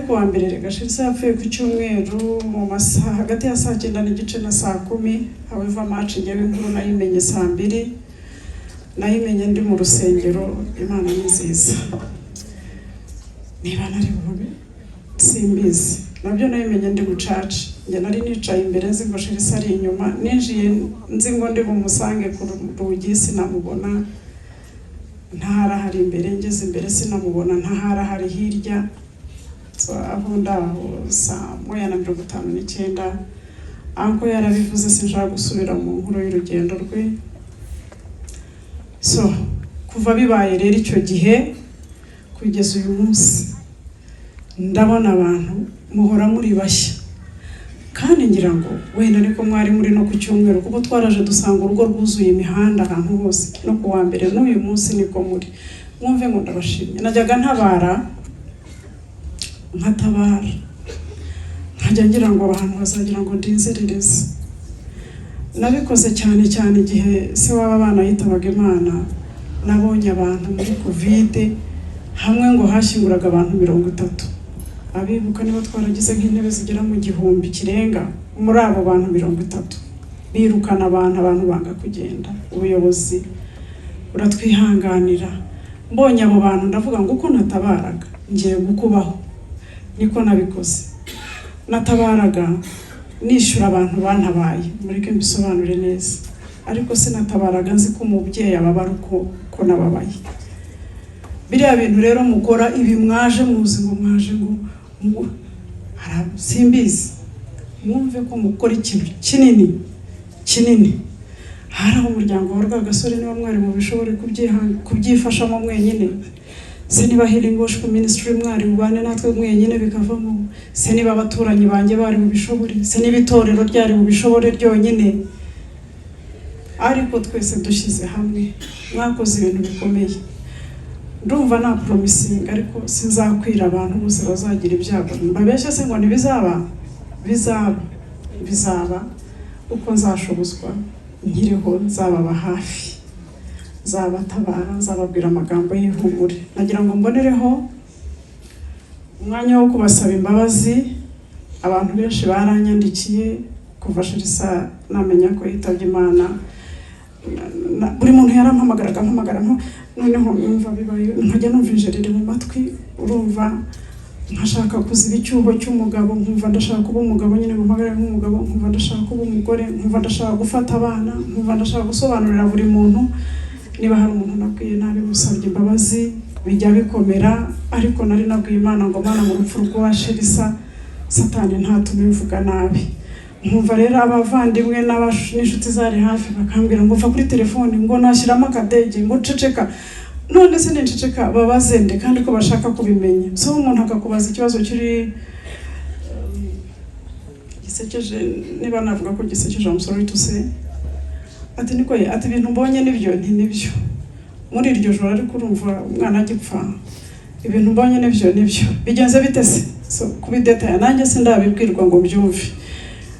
kuwa mbere. Rega Sherisa yapfuye ku cyumweru mu masaha hagati ya saa 9:30 na saa 10. However much, njyewe inkuru nayimenye saa 2, nayimenye ndi mu rusengero. Imana ni nziza. Niba nari bube simbizi, nabyo nabimenye ndi mu church. Njye nari nicaye imbere, nzi ngo Sherisa ari inyuma. Ninjiye nzi ngo ndi bumusange ku rugi, sinamubona, ntahari imbere. Ngeze imbere sinamubona, ntahari hirya. So, aho ndaho saa 1:59, uncle yarabivuze, sinshaka gusubira mu nkuru y'urugendo rwe. So kuva bibaye rero icyo gihe kugeza uyu munsi, ndabona abantu muhora muri bashya, kandi ngira ngo wenda niko mwari muri no ku cyumweru, kuko twaraje dusanga urugo rwuzuye, imihanda ahantu hose, no ku wa mbere n'uyu munsi niko muri. Mwumve ngo ndabashimye. Najyaga ntabara, nkatabara, nkajya ngira ngo abantu bazagira ngo ndinzerereze. Nabikoze cyane cyane igihe se w'aba bana yitabaga Imana. Nabonye abantu muri COVID hamwe ngo hashyinguraga abantu 30. Abibuka niba twaragize nk'intebe zigera mu 1000 kirenga, muri abo bantu 30 birukana abantu, abantu banga kugenda, ubuyobozi buratwihanganira. Mbonye abo bantu ndavuga ngo uko natabaraga ngiye gukubaho. Niko nabikoze, natabaraga nishyura abantu bantabaye. Mureke mbisobanure neza, ariko sinatabaraga nzi ko umubyeyi ababara uko ko nababaye. Biriya bintu rero mukora ibi, mwaje muzi ngo mwaje ngo simbizi, mwumve ko mukora ikintu kinini kinini. Hari aho umuryango wa Rwagasore, niba mwari mu bishobore kubyifashamo mwenyine, se niba Healing Worship Ministry mwari bubane natwe mwenyine bikavamo, se niba abaturanyi banjye bari bubishobore, se niba itorero ryari bubishobore ryonyine, ariko twese dushyize hamwe mwakoze ibintu bikomeye. Ndumva nta promisinga, ariko sinzakwira abantu bose bazagira ibyago. Mbabeshye se ngo ntibizaba? Bizaba, bizaba. Uko nzashobozwa nkiriho, nzababa hafi, nzabatabara, nzababwira amagambo y'ihumure. Nagira ngo mbonereho umwanya wo kubasaba imbabazi. Abantu benshi baranyandikiye kuva Sherisa namenya ko yitabye Imana. Buri muntu yarampamagaraga, ampamagara, noneho numva bibaye, nkajya numva injereri mu matwi. Urumva nkashaka kuziba icyuho cy'umugabo, nkumva ndashaka kuba umugabo nyine, ngo mpagarare nk'umugabo, nkumva ndashaka kuba umugore, nkumva ndashaka gufata abana, nkumva ndashaka gusobanurira buri muntu. Niba hari umuntu nabwiye nabi, musabye imbabazi. Bijya bikomera, ariko nari nabwiye Imana ngo: "Mana, mu rupfu rwa Sherisa, Satani ntatume mvuga nabi." Nkumva rero abavandimwe n'inshuti zari hafi bakambwira ngo: "Va kuri telefone," ngo nashyiramo akadege, ngo: "Ceceka." None se ninceceka babaze nde, kandi ko bashaka kubimenya? So umuntu akakubaza ikibazo kiri gisekeje, niba navuga ko gisekeje, I'm sorry to say, ati: "Niko ye," ati: "Ibintu mbonye nibyo?" Nti: "Nibyo." Muri iryo joro, ariko urumva umwana agipfa, "Ibintu mbonye nibyo?" "Nibyo." "Bigenze bite se?" So kubidetaya nanjye sindabibwirwa ngo mbyumve.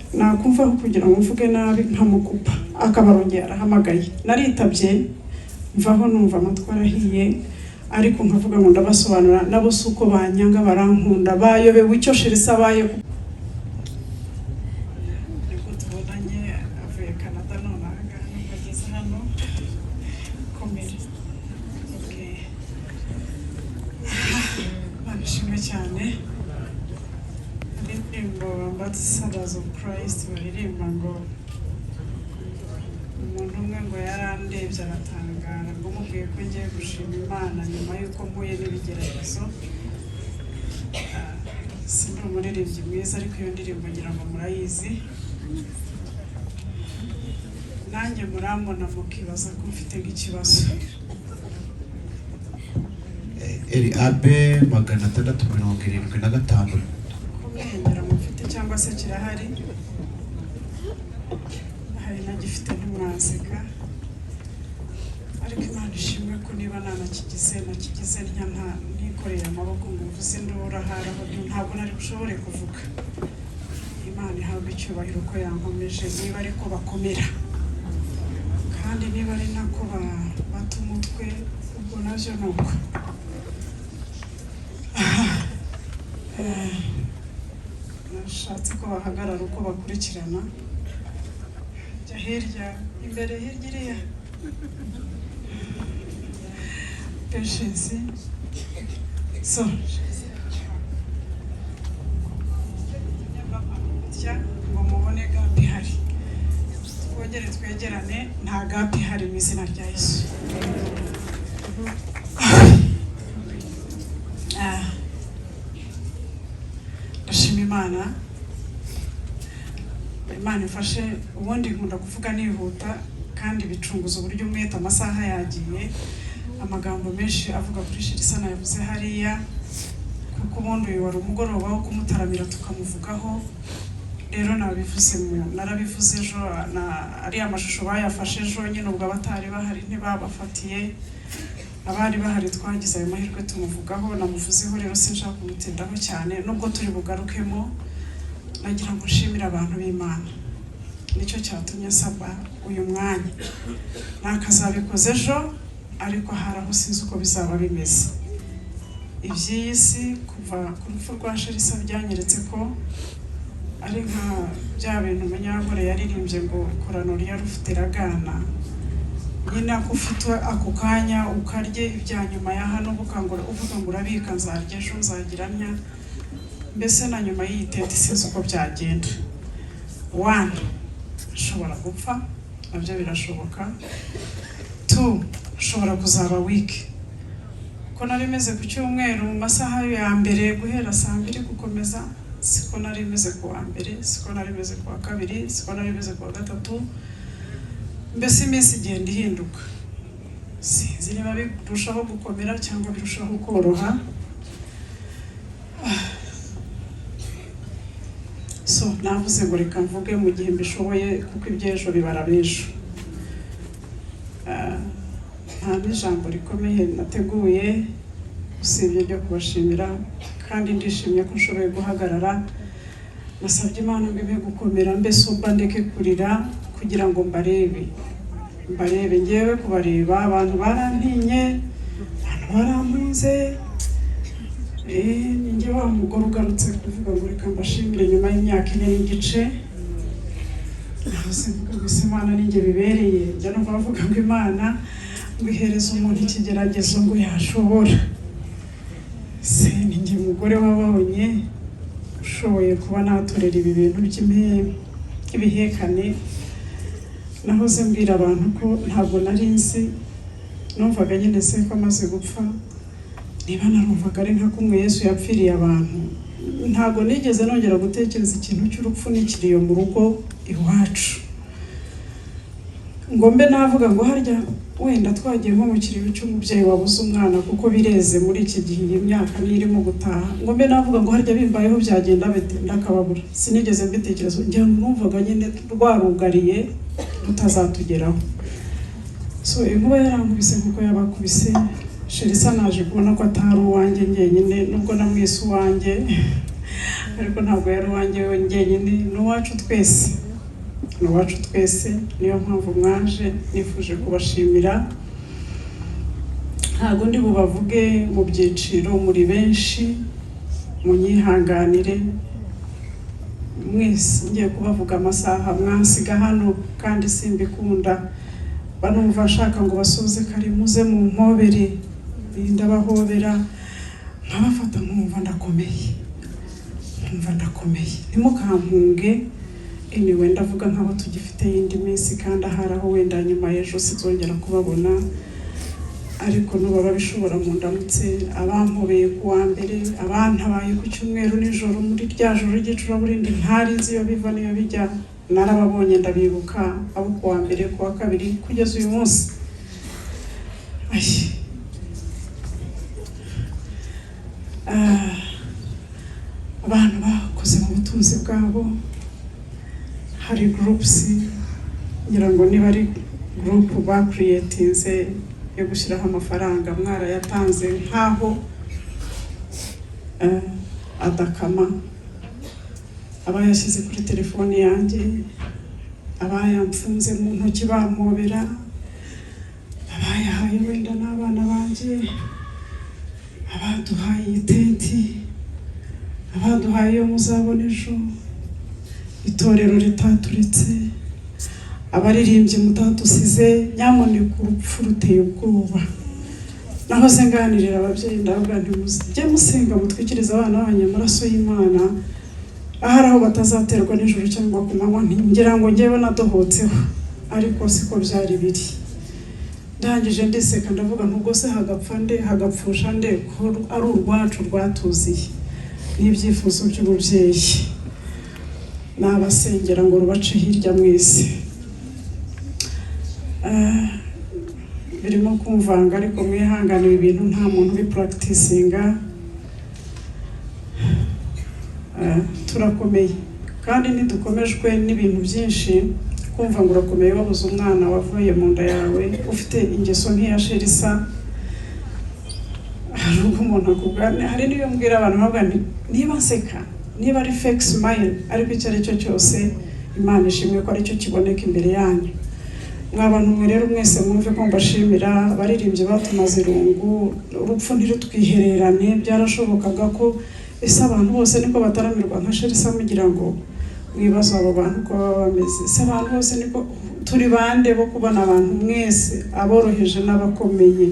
Nakumva aho kugira ngo mvuge nabi nkamukupa, akaba arongeye arahamagaye. Naritabye, mvaho numva amatwi arahiye, ariko nkavuga ngo ndabasobanura. Nabo si uko banyanga, barankunda, bayobewe icyo Sherisa abaye. Nibwo tubonanye avuye Canada, none aha ngaha nibwo ageze hano. Komere. Okay. Imana ishimwe cyane. Indirimbo Ambassadors of Christ baririmba ngo umuntu umwe ngo yarandebye aratangara, ngo mubwiye ko ngiye gushima Imana nyuma y'uko mpuye n'ibigeragezo. Ah, sindi umuririmbyi mwiza, ariko iyo ndirimbo ngira ngo murayizi. Nanjye murambona mukibaza ko mfite nk'ikibazo. Eri AB 675. Kumwenyura mufite cyangwa se kirahari, hari nagifite, ntimwaseka. Ariko Imana ishimwe ko niba nanakigize, nakigize ntya, nta nikoreye amaboko ngo mvuze induru. Ahari aho ntabwo nari bushobore kuvuga. Imana ihabwa icyubahiro ko yankomeje. Niba ariko bakomera, kandi niba ari nako bata umutwe, ubwo nabyo ni uko. Aha. Nashatse ko bahagarara uko bakurikirana. Jya hirya, imbere, hirya iriya. Patience. So gutya ngo mubone gap ihari, twongere twegerane. Nta gap ihari mu izina rya Yesu. Ndashima Imana. Imana ifashe. Ubundi nkunda kuvuga nihuta kandi bicunguza uburyo umwete, amasaha yagiye. Amagambo menshi avuga kuri Shelisa nayavuze hariya, kuko ubundi uyu wari umugoroba wo kumutaramira tukamuvugaho. Rero nabivuze, narabivuze ejo na ariya mashusho bayafashe ejo nyine. Ubwo abatari bahari ntibabafatiye, abari bahari twagize ayo mahirwe tumuvugaho. Namuvuzeho rero, sinshaka kumutindaho cyane nubwo turi bugarukemo. Nagira ngo nshimire abantu b'Imana, nicyo cyatumye nsaba uyu mwanya. Nakazabikoze ejo, ariko hari aho sinzi uko bizaba bimeze. Iby'iyi si, kuva ku rupfu rwa Shelisa, byanyeretse ko ari nka bya bintu Munyankore yaririmbye ngo "Korano rufite iragana". Nyine ako ufite ako kanya ukarye, ibya nyuma ya hano uvuga ngo urabika, nzarya ejo, nzagira ntya. Mbese na nyuma y'iyi tente sinzi uko byagenda. One, nshobora gupfa, nabyo birashoboka. Two, nshobora kuzaba weak ko nari meze ku cyumweru mu masaha ya mbere guhera saa 2 gukomeza. Siko nari meze ku wa mbere, siko nari meze ku wa kabiri, siko nari meze ku wa gatatu. Mbese iminsi igenda ihinduka, sinzi niba birushaho gukomera cyangwa birushaho koroha. So navuze ngo reka mvuge mu gihe mbishoboye, kuko iby'ejo bibara b'ejo. Nta n'ijambo rikomeye nateguye usibye ryo kubashimira, kandi ndishimye ko nshoboye guhagarara. Nasabye Imana ngo impe gukomera, mbe sober, ndeke kurira kugira ngo mbarebe, mbarebe. Ngewe kubareba, abantu barantinye, abantu barampunze. Ni njye wa mugore ugarutse kuvuga ngo reka mbashimire nyuma y'imyaka 4 n'igice. Nahoze mvuga ngo ese Imana ni njye bibereye? Njya numva bavuga ngo Imana ngo ihereze umuntu ikigeragezo ngo yashobora. Se ni njye mugore wabonye ushoboye kuba natorera ibi bintu by'ibihekane? Nahoze mbwira abantu ko ntabwo nari nzi, numvaga nyine se ko amaze gupfa, niba narumvaga ari nka kumwe Yesu yapfiriye abantu. Ntabwo nigeze nongera gutekereza ikintu cy'urupfu n'ikiriyo mu rugo iwacu, ngo mbe navuga ngo harya wenda twagiye nko mu kiriyo cy'umubyeyi wabuze umwana, kuko bireze muri iki gihe, iyi myaka niyo irimo gutaha, ngo mbe navuga ngo harya bimbayeho byagenda bite? Ndakababura. Sinigeze mbitekereza. Ngira ngo numvaga nyine rwarugariye rutazatugeraho. So inkuba yarankubise kuko yabakubise. Shelisa naje kubona ko atari uwanjye njyenyine, nubwo namwise uwanjye, ariko ntabwo yari uwanjye njyenyine, ni uwacu twese, ni uwacu twese. Niyo mpamvu mwaje, nifuje kubashimira. Ntabwo ndi bubavuge mu byiciro, muri benshi, munyihanganire mwese. Ngiye kubavuga amasaha mwansiga hano, kandi simbikunda. Banumva nshaka ngo basubize kare, muze mu mpobere. Ndabahobera, nkabafata, nkumva ndakomeye, nkumva ndakomeye. Ntimukampunge. Anyway, ndavuga nk'abo tugifite yindi minsi, kandi ahari aho wenda nyuma y'ejo sinzongera kubabona, ariko nuba bishobora mu ndamutse. Abampobeye ku wa mbere, abantabaye ku cyumweru nijoro muri rya joro ry'icuraburindi ntari nzi iyo biva n'iyo bijya, narababonye, ndabibuka, abo ku wa mbere, ku wa kabiri, kugeza uyu munsi. Ay. Abantu bakoze mu butunzi bwabo, hari groups, ngira ngo niba ari group bakiriyetinze yo gushyiraho amafaranga, mwarayatanze nk'aho adakama. Abayashyize kuri telefoni yanjye, abayamfunze mu ntoki bampobera, abayahaye wenda n'abana banjye, abaduhaye iyi tenti, Abaduhaye iyo muzabona ejo, itorero ritaturetse, abaririmbyi mutatusize, nyamuneka, urupfu ruteye ubwoba. Nahoze nganirira ababyeyi, ndavuga nti mujye musenga, mutwikirize abana banyu amaraso y'Imana, ahari aho batazaterwa nijoro cyangwa ku manywa. Ngira ngo ngewe nadohotseho, ariko siko byari biri. Ndangije ndiseka, ndavuga ntubwo se hagapfa nde, hagapfusha nde, ko ari urwacu rwatuziye n'ibyifuzo by'umubyeyi? Nabasengera ngo rubace hirya mwese. Birimo kumvanga, ariko mwihanganira, ibintu nta muntu ubipracticinga. Turakomeye kandi ntidukomejwe n'ibintu byinshi. Kumva ngo urakomeye wabuze umwana wavuye mu nda yawe ufite ingeso nk'iya Sherisa, hari ubwo umuntu akubwira, hari n'iyo mbwira abantu bavuga nti niba nseka, niba ari fake smile, ariko icyo ari cyo cyose, Imana ishimwe ko aricyo kiboneka imbere yanyu. Mwa bantu mwe rero mwese, mwumve ko mbashimira. Abaririmbyi batumaze irungu, urupfu ntirutwihererane. Byarashobokaga ko ese abantu bose niko bataramirwa nka Sherisa? Mugira ngo mwibaze abo bantu uko baba bameze. Ese abantu bose niko turi bande bo kubona abantu mwese, aboroheje n'abakomeye,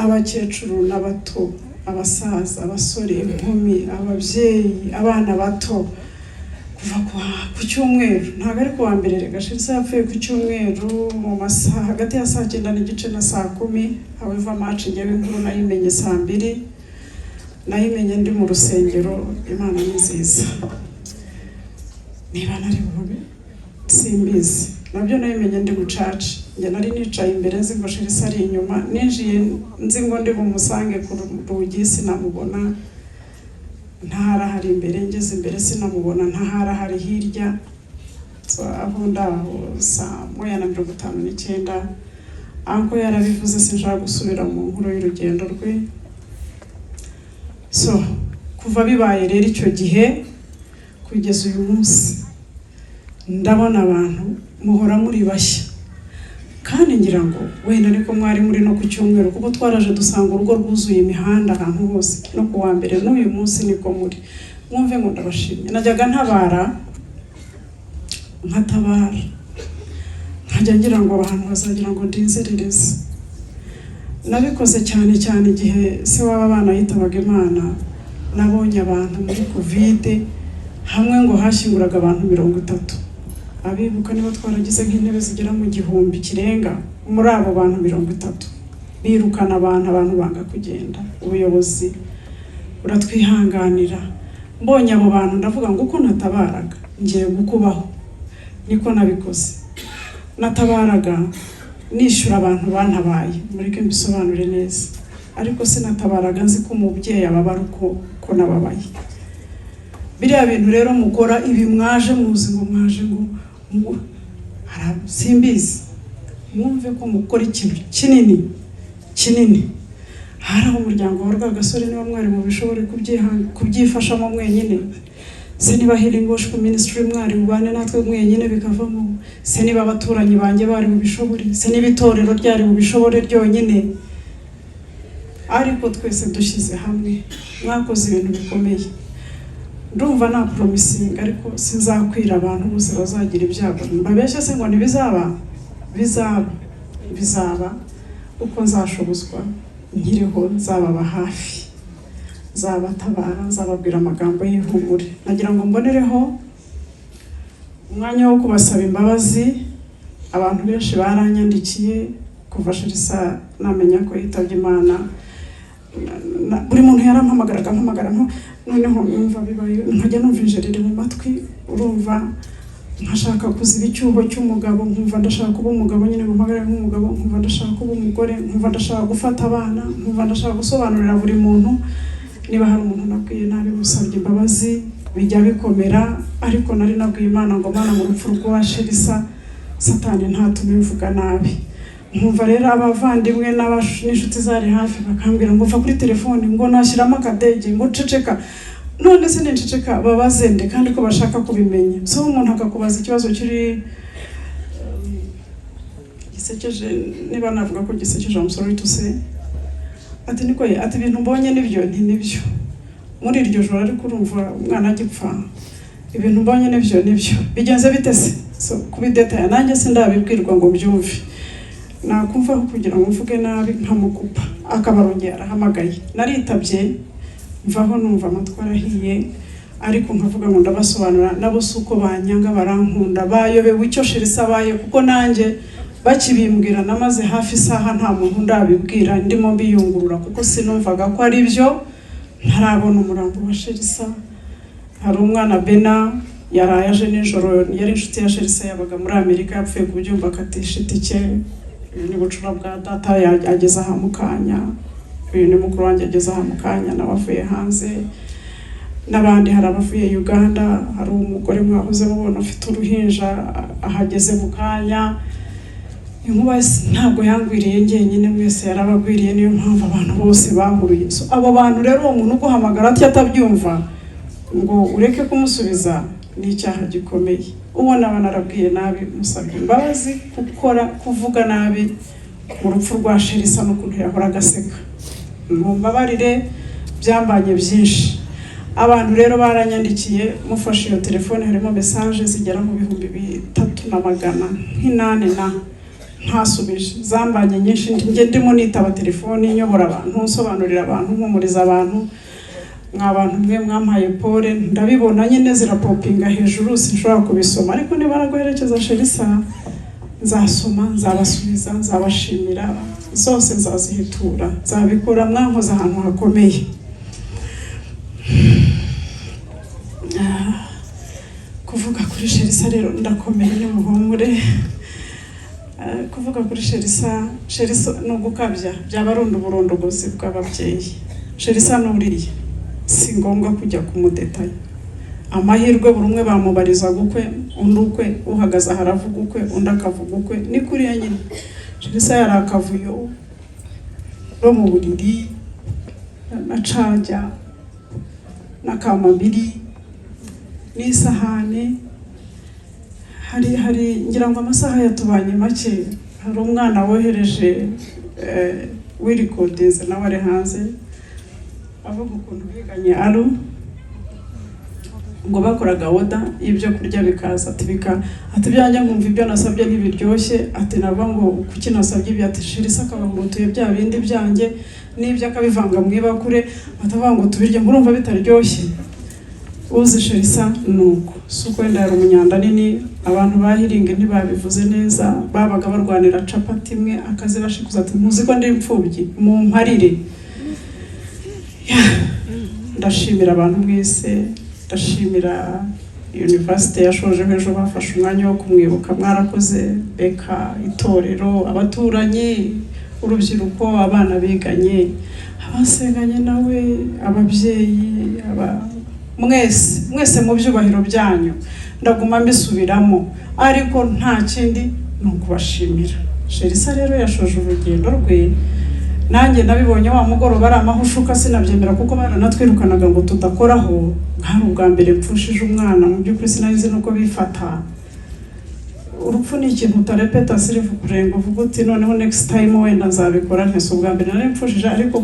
abakecuru n'abato, abasaza, abasore, inkumi, ababyeyi, abana bato? Kuva ku cyumweru, ntabwo ari kuwa mbere rega, Sherisa yapfuye ku cyumweru mu masaha hagati ya saa 9:30 na saa 10. However much, njyewe inkuru nayimenye saa 2, nayimenye ndi mu rusengero. Imana ni nziza. Niba nari bube simbizi, nabyo nabimenye ndi mu church. Njye nari nicaye imbere, nzi ngo Sherisa ari inyuma. Ninjiye nzi ngo ndi bumusange ku rugi, sinamubona, ntahari imbere. Ngeze imbere sinamubona, ntahari hirya. So, aho ndaho saa 1:59, uncle yarabivuze, sinshaka gusubira mu nkuru y'urugendo rwe. So kuva bibaye rero icyo gihe kugeza uyu munsi, ndabona abantu muhora muri bashya, kandi ngira ngo wenda niko mwari muri no ku cyumweru, kuko twaraje dusanga urugo rwuzuye imihanda ahantu hose, no ku wa mbere n'uyu munsi niko muri. Mwumve ngo ndabashimye. Najyaga ntabara, nkatabara, nkajya ngira ngo abantu bazagira ngo ndinzerereze. Nabikoze cyane cyane igihe se w'aba bana yitabaga Imana. Nabonye abantu muri COVID hamwe ngo hashyinguraga abantu 30. Abibuka niba twaragize nk'intebe zigera mu 1000 kirenga muri abo bantu 30, birukana abantu, abantu banga kugenda, ubuyobozi buratwihanganira. Mbonye abo bantu ndavuga ngo uko natabaraga ngiye gukubaho. Niko nabikoze, natabaraga nishyura abantu bantabaye, mureke mbisobanure neza, ariko sinatabaraga nzi ko umubyeyi ababara uko ko nababaye. Biriya bintu rero mukora ibi, mwaje muzi ngo mwaje ngo simbizi, mwumve ko mukora ikintu kinini kinini. Hari aho umuryango wa Rwagasore, niba mwari mu bishobore kubyifashamo mwenyine, se niba Healing Worship Ministry mwari bubane natwe mwenyine bikavamo, se niba abaturanyi banjye bari bubishobore, se niba itorero ryari bubishobore ryonyine, ariko twese dushyize hamwe mwakoze ibintu bikomeye. Ndumva nta promisinga, ariko sinzakwira abantu bose bazagira ibyago. Mbabeshye se ngo ntibizaba? Bizaba, bizaba. Uko nzashobozwa nkiriho, nzababa hafi, nzabatabara, nzababwira amagambo y'ihumure. Nagira ngo mbonereho umwanya wo kubasaba imbabazi. Abantu benshi baranyandikiye kuva Sherisa namenya ko yitabye Imana. Buri muntu yarampamagaraga, ampamagara, noneho numva bibaye, nkajya numva injereri mu matwi, urumva nkashaka kuziba icyuho cy'umugabo, nkumva ndashaka kuba umugabo nyine ngo mpagarare nk'umugabo, nkumva ndashaka kuba umugore, nkumva ndashaka gufata abana, nkumva ndashaka gusobanurira buri muntu. Niba hari umuntu nabwiye nabi, musabye imbabazi. Bijya bikomera, ariko nari nabwiye Imana ngo: "Mana, mu rupfu rwa Sherisa, Satani ntatume mvuga nabi." Nkumva rero abavandimwe n'inshuti zari hafi bakambwira ngo mva kuri telefoni, ngo nashyiramo akadege, ngo ceceka. None se ninceceka babaze nde, kandi ko bashaka kubimenya? So umuntu akakubaza ikibazo kiri gisekeje, niba navuga ko gisekeje, I'm sorry to say, ati: "Niko ye," ati: "Ibintu mbonye nibyo?" Nti: "Nibyo." Muri iryo joro, ariko urumva umwana agipfa, ibintu mbonye nibyo nibyo bigenze bite se? So kubidetaya nanjye sindabibwirwa ngo mbyumve, nakumva aho kugira ngo mvuge nabi nkamukupa, akaba arongeye arahamagaye. Naritabye, mvaho numva amatwi arahiye, ariko nkavuga ngo ndabasobanura. Nabo si uko banyanga, barankunda, bayobewe icyo Sherisa abaye, kuko nanjye bakibimbwira namaze hafi isaha nta muntu ndabibwira, ndimo mbiyungurura, kuko sinumvaga ko ari byo ntarabona umurambo wa Sherisa. Hari umwana Bena yaraye aje nijoro, yari inshuti ya Sherisa, yabaga muri Amerika, yapfuye kubyumva akatisha itike. Uyu ni bucura bwa data, ageze aha mu kanya. Uyu ni mukuru wanjye, ageze aha mu kanya, nawe avuye hanze. N'abandi, hari abavuye Uganda, hari umugore mwahoze mubona ufite uruhinja, ahageze mu kanya. Inkuba ntabwo yangwiriye njyenyine, mwese yarabagwiriye, niyo mpamvu abantu bose bahuruye. So, abo bantu rero, uwo muntu uguhamagara atya atabyumva ngo ureke kumusubiza ni icyaha gikomeye. Uwo naba narabwiye nabi, musabye imbabazi gukora kuvuga nabi mu rupfu rwa Sherisa n'ukuntu yahoraga aseka. Mumbabarire, byambanye byinshi. Abantu rero baranyandikiye, mufashe iyo telefone harimo message zigera mu 3108 na ntasubije, zambanye nyinshi. Njye ndimo nitaba telefoni, nyobora abantu, nsobanurira abantu, mpumuriza abantu. Mwa bantu mwe mwampaye pole, ndabibona nyine zirapopinga hejuru, sinshobora kubisoma, ariko niba guherekeza Sherisa nzasoma, nzabasubiza, nzabashimira, zose nzazihitura, nzabikora. Mwankoze ahantu hakomeye. Kuvuga kuri Sherisa rero, ndakomeye, nimuhumure. Kuvuga kuri Sherisa, Sherisa ni ugukabya, byaba ari uburondogozi bw'ababyeyi. Sherisa ni uriya, si ngombwa kujya kumudetaya. Amahirwe buri umwe bamubarizaga ukwe, undi ukwe, uhagaze aha aravuga ukwe, undi akavuga ukwe. Ni kuriya nyine Sherisa yari akavuyo no mu buriri na cajya na kamabiri n'isahani. Hari ngira ngo amasaha yatubanye make. Hari umwana wohereje wirikodinze, nawe ari hanze, avuga ukuntu biganye aru ngo bakoraga order y'ibyo kurya bikaza, ati bika, ati byanjye nkumva ibyo nasabye ntibiryoshye, ati nava ngo kuki nasabye ibi, ati Sherisa akabahurutuye bya bindi byanjye n'ibyo akabivanga mu ibakure, atavuga ngo tubirye, ngo urumva bitaryoshye. Uzi Sherisa ni uko, si uko wenda yari umunyanda nini, abantu ba Hiringi ntibabivuze neza, babaga barwanira capati imwe akazibashikuza, ati muzi ko ndi imfubyi, mumparire. Ndashimira abantu mwese, ndashimira university yashojeho ejo, bafashe umwanya wo kumwibuka, mwarakoze. Beka, itorero, abaturanyi, urubyiruko, abana biganye, abasenganye nawe, ababyeyi, mwese mwese mu byubahiro byanyu, ndaguma mbisubiramo, ariko nta kindi ni ukubashimira. Sherisa rero yashoje urugendo rwe, nanjye nabibonye wa mugoroba ari amahushuka, sinabyemera kuko baranatwirukanaga ngo tudakoraho. Hari ubwa mbere mpfushije umwana, mu by'ukuri sinari nzi nuko bifata. Urupfu ni ikintu utarepeta sirivu kurenga uvuga uti noneho next time wenda nzabikora. Ntese ubwa mbere nari mpfushije, ariko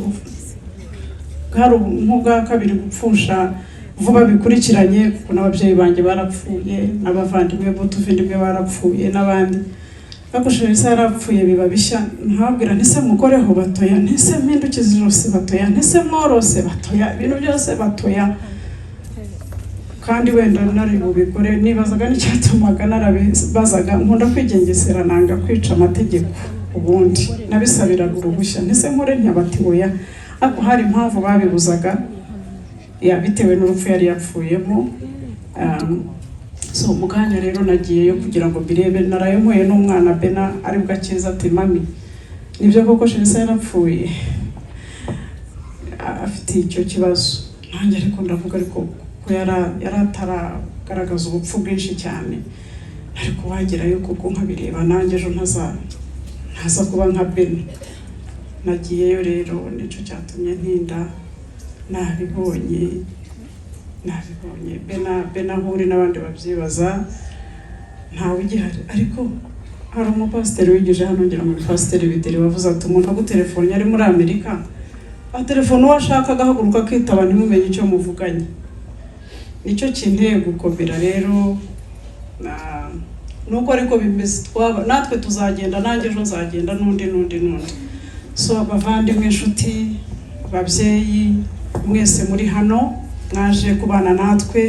bwari nk'ubwa kabiri gupfusha vuba bikurikiranye, kuko n'ababyeyi banjye barapfuye, n'abavandimwe b'utuvindimwe barapfuye, n'abandi. Ariko Sherisa yarapfuye biba bishya. Ntabwira ntise mukoreho batoya, ntise mpindukize ijosi batoya, ntise mworose batoya, ibintu byose batoya. Kandi wenda nari bubikore, nibazaga n'icyatumaga narabibazaga. Nkunda kwigengesera, nanga kwica amategeko. Ubundi nabisabiraga uruhushya, ntise nkore ntiyabati oya, ariko hari impamvu babibuzaga ya bitewe n'urupfu yari yapfuyemo. So mu kanya rero nagiyeyo kugira ngo mbirebe, naraye mpuye n'umwana Bena, aribwo akiza, ati mami, nibyo koko Sherisa yarapfuye, afite icyo kibazo. Nanjye ariko ndavuga, ariko ko yari ataragaragaza ubupfu bwinshi cyane, ariko wagerayo kuko nkabireba nanjye ejo ntaza kuba nka Bena. Nagiyeyo rero, nicyo cyatumye ntinda. Nabibonye, nabibonye. Bena, Bena aho uri n'abandi babyibaza, ntawe ugihari, ariko hari umupasiteri wigije hano, ngira ngo ni Pasiteri Bideri, wavuze ati umuntu agutelefone ari muri Amerika. Atelefone uwo ashaka, agahaguruka akitaba, ntimumenye icyo muvuganye. Nicyo kinteye gukomera rero nuko ariko bimeze. Twaba natwe tuzagenda, nanjye ejo nzagenda, n'undi, n'undi, n'undi. So bavandimwe, inshuti, ababyeyi mwese muri hano mwaje kubana natwe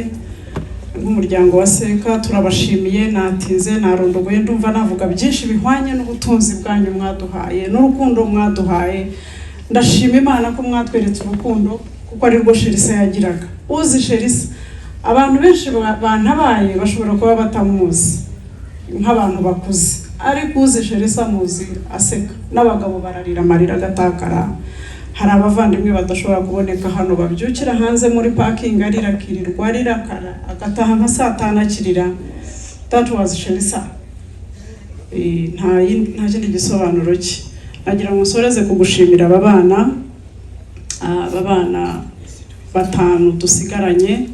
nk'umuryango wa Seka, turabashimiye. Natinze, narondogoye, ndumva navuga byinshi bihwanye n'ubutunzi bwanyu mwaduhaye n'urukundo mwaduhaye. Ndashima Imana ko mwatweretse urukundo, kuko ari rwo Sherisa yagiraga. Uzi Sherisa, abantu benshi bantabaye bashobora kuba batamuzi nk'abantu bakuze, ariko uzi Sherisa muzi aseka, n'abagabo bararira amarira agatakara. Hari abavandimwe badashobora kuboneka hano babyukira hanze muri parking arira, akirirwa arira, agataha nka saa 5 akirira. That was Sherisa. Nta kindi gisobanuro cye. Nagira ngo nsoreze kugushimira aba bana, aba bana batanu dusigaranye.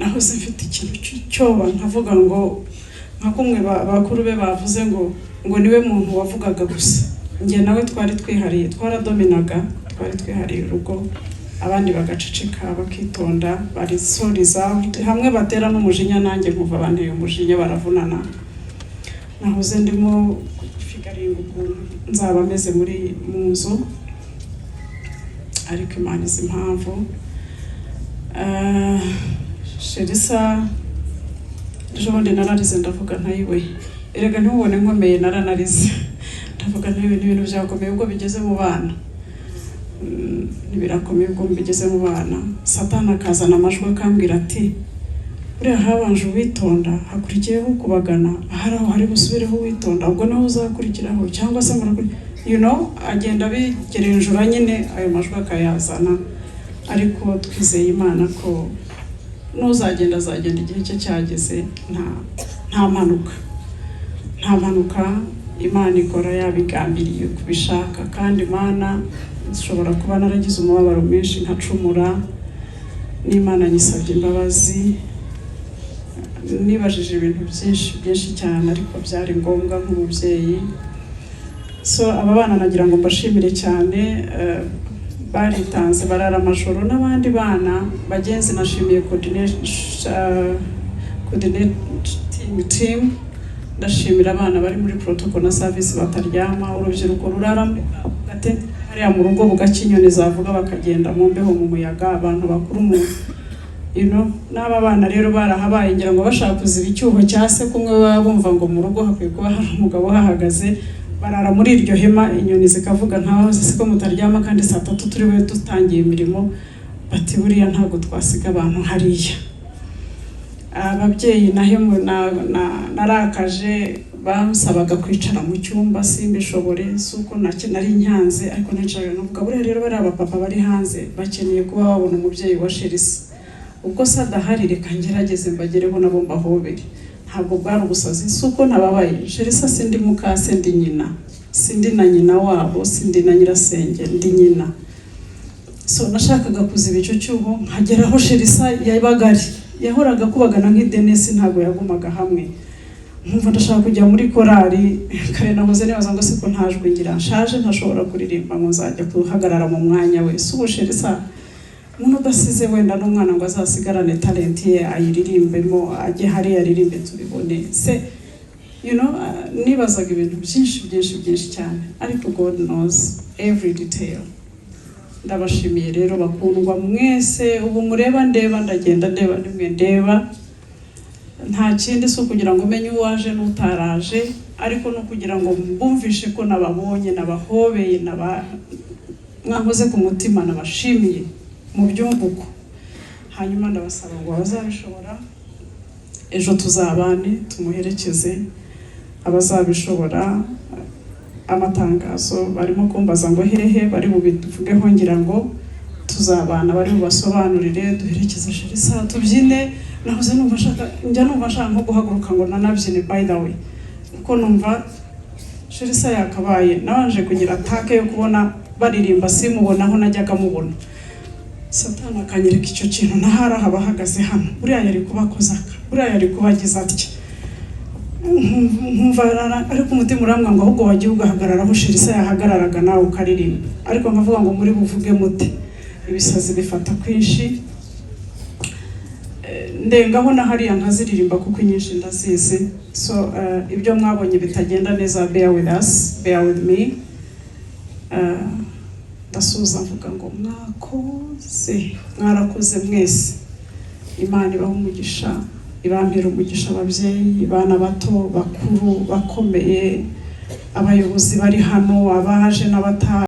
Nahoze mfite ikintu cy'icyoba, nkavuga ngo nka kumwe bakuru be bavuze ngo niwe muntu wavugaga gusa. Njye nawe twari twihariye, twaradominaga, twari twihariye urugo, abandi bagaceceka, bakitonda, bari so reserved. Hamwe batera n'umujinya, nanjye nkumva banteye umujinya, baravunana. Nahoze ndimo figuringa ukuntu nzaba meze muri mu nzu, ariko Imana izi impamvu. Sherisa, ejo bundi nararize, ndavuga ntayiwe, erega ntimubone nkomeye, naranarize, ndavuga ntayiwe, n'ibintu byakomeye ubwo bigeze mu bana. Ntibirakomeye ubwo bigeze mu bana. Satani akazana amajwi, akambwira ati: "Buriya habanje uwitonda, hakurikiyeho ukubagana, ahari aho hari busubireho uwitonda, ubwo nawe uzakurikiraho cyangwa se murakuri." Agenda abigerenjura nyine, ayo majwi akayazana, ariko twizeye Imana ko n'uzagenda azagenda igihe cye cyageze. Nta mpanuka, nta mpanuka. Imana ikora yabigambiriye kubishaka. Kandi Imana, nshobora kuba naragize umubabaro mwinshi, nkacumura, n'Imana nyisabye imbabazi. Nibajije ibintu byinshi, byinshi cyane, ariko byari ngombwa nk'umubyeyi. So aba bana nagira ngo mbashimire cyane, baritanze, barara amajoro n'abandi bana bagenzi. Nashimiye coordinating team, ndashimira abana bari muri protocol na service bataryama, urubyiruko rurara muri gatente hariya mu rugo, bugacya inyoni zavuga bakagenda mu mbeho, mu muyaga, abantu bakuru mu n'aba bana rero barahabaye, ngira ngo bashaka kuziba icyuho cya se, kumwe baba bumva ngo mu rugo hakwiye kuba hari umugabo uhahagaze. Barara muri iryo hema, inyoni zikavuga, ntaho siko mutaryama kandi saa 3 turi bube dutangiye imirimo? Bati: "Buriya ntabwo twasiga abantu hariya." Ababyeyi nahemu narakaje, bamusabaga kwicara mu cyumba simbishobore. Si uko nari nyanze, ariko nicaraga nkavuga: "Buriya rero bariya abapapa bari hanze bakeneye kuba babona umubyeyi wa Sherisa. Ubwo se adahari, reka ngerageze mbagereho nabo mbahobere." Ntabwo bwari ubusazi, si uko ntababaye Sherisa. Sindi mukase, ndi nyina, sindi na nyina wabo, sindi na nyirasenge, ndi nyina. So nashakaga kuziba icyo cyuho, nkagera aho Sherisa yabaga ari. Yahoraga akubagana nk'idenesi, ntabwo yagumaga hamwe. Nkumva ndashaka kujya muri korali. Kare nahoze nibaza ngo siko ntajwe ngira, nshaje, ntashobora kuririmba, ngo nzajya guhagarara mu mwanya we? Si ubu Sherisa, umuntu udasize wenda n'umwana ngo azasigarane talent ye, ayiririmbemo, ajye hariya aririmbe tubibone se? Nibazaga ibintu byinshi, byinshi, byinshi cyane, ariko God knows every detail. Ndabashimiye rero bakundwa mwese. Ubu mureba ndeba, ndagenda ndeba, nimwe ndeba, nta kindi, si ukugira ngo umenye uwaje n'utaraje, ariko ni ukugira ngo mbumvishe ko nababonye, nabahobeye, mwahoze ku mutima, nabashimiye mu byumva uko. Hanyuma ndabasaba ngo abazabishobora ejo tuzabane, tumuherekeze. Abazabishobora, amatangazo barimo kumbaza ngo hehe bari bubivugeho, ngira ngo tuzabana, bari bubasobanurire, duherekeze Sherisa, tubyine. Nahoze numva nshaka, njya numva nshaka nko guhaguruka ngo nanabyine, by the way, kuko numva Sherisa yakabaye. Nabanje kugira attack yo kubona baririmba simubonaho najyaga mubona. Satani akanyereka icyo kintu, ntahari haba ahagaze hano, buriya yari kuba akoze aka, buriya yari kuba agize atya. Nkumva ariko umutima urambwira ngo ahubwo wagiye ugahagarara aho Sherisa yahagararaga, nawe ukaririmba. Ariko nkavuga ngo muri buvuge mute? Ibisazi bifata kwinshi. Ndengaho na hariya nkaziririmba kuko inyinshi ndazizi. So ibyo mwabonye bitagenda neza, bear with us, bear with me. Ndasuhuza mvuga ngo mwakoze, mwarakoze mwese. Imana ibaha umugisha, ibampera umugisha, ababyeyi, bana bato, bakuru, bakomeye, abayobozi bari hano, abaje n'abataje.